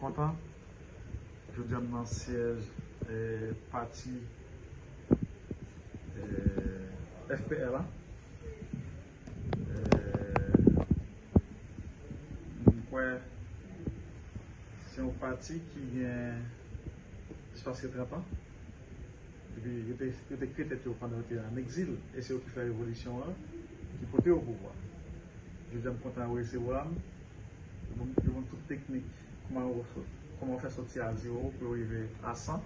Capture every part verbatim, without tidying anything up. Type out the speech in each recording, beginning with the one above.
Kontan. Jodi a m nan syèj eh, pati eh, F P L la. Eh, m kwè se yon pati ki gen plis pase trant an. Epi yo te, yo te kreye tèt yo pandan yo te an egzil, e se yo ki fè revolisyon an, ki pote yo pouvwa. Jodi a m kontan yo resevwa m, yo ban m tout teknik, kòman yo fè sòti a zewo pou yo rive a san.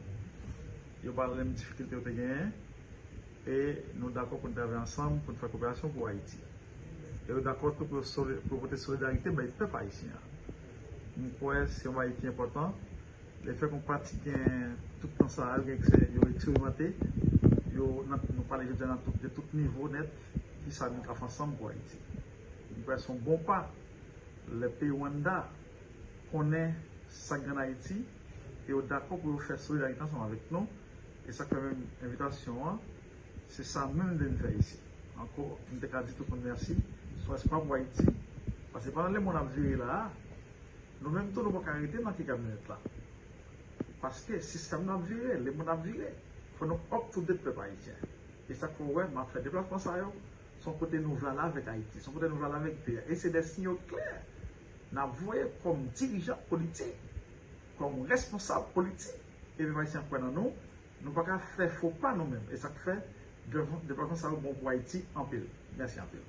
Yo pale de difikilte yo te genyen, e nou dakò pou n travay ansanm pou n fè koperasyon pou Ayiti. E yo dakò tou pou yo pote solidarite bay pèp ayisyen an. M kwè se yon bagay ki enpòtan. Lefèt yon pati gen tout tan sa a, yo gen eksè, yo eksperimante, yo, nou pale jodi a nan tout, de tout nivo nèt, ki sa nou ka fè ansanm pou Ayiti. M kwè se yon bon pa. Lè peyi Rwanda konnen sa k gen ann Ayiti, e yo dakò pou yo fè solidarite ansanm avèk nou, e sa k fè menm envitasyon an, se sa menm nou vin fè isi. Ankò, m te ka di tout moun mèsi, se yon espwa pou Ayiti, paske pandan lemonn ap vire la a, nou menm tou nou pa ka rete nan ke kamyonèt la. Paske sistèm nan ap vire, lemonn ap vire. Fò nou up to date pèp ayisyen. E sa k fè w wè m ap fè deplasman sa yo, se yon kote nou vle ale avèk Ayiti, se yon kote nou vle ale avèk peyi a. E se de sinyal klè n ap voye kòm dirijan politik, kòm responsab politik. E pèp ayisyen ap kwè nan nou, nou pa ka fè fo pa nou menm. E sa k fè deplasman sa yo bon pou Ayiti anpil. Mèsi anpil.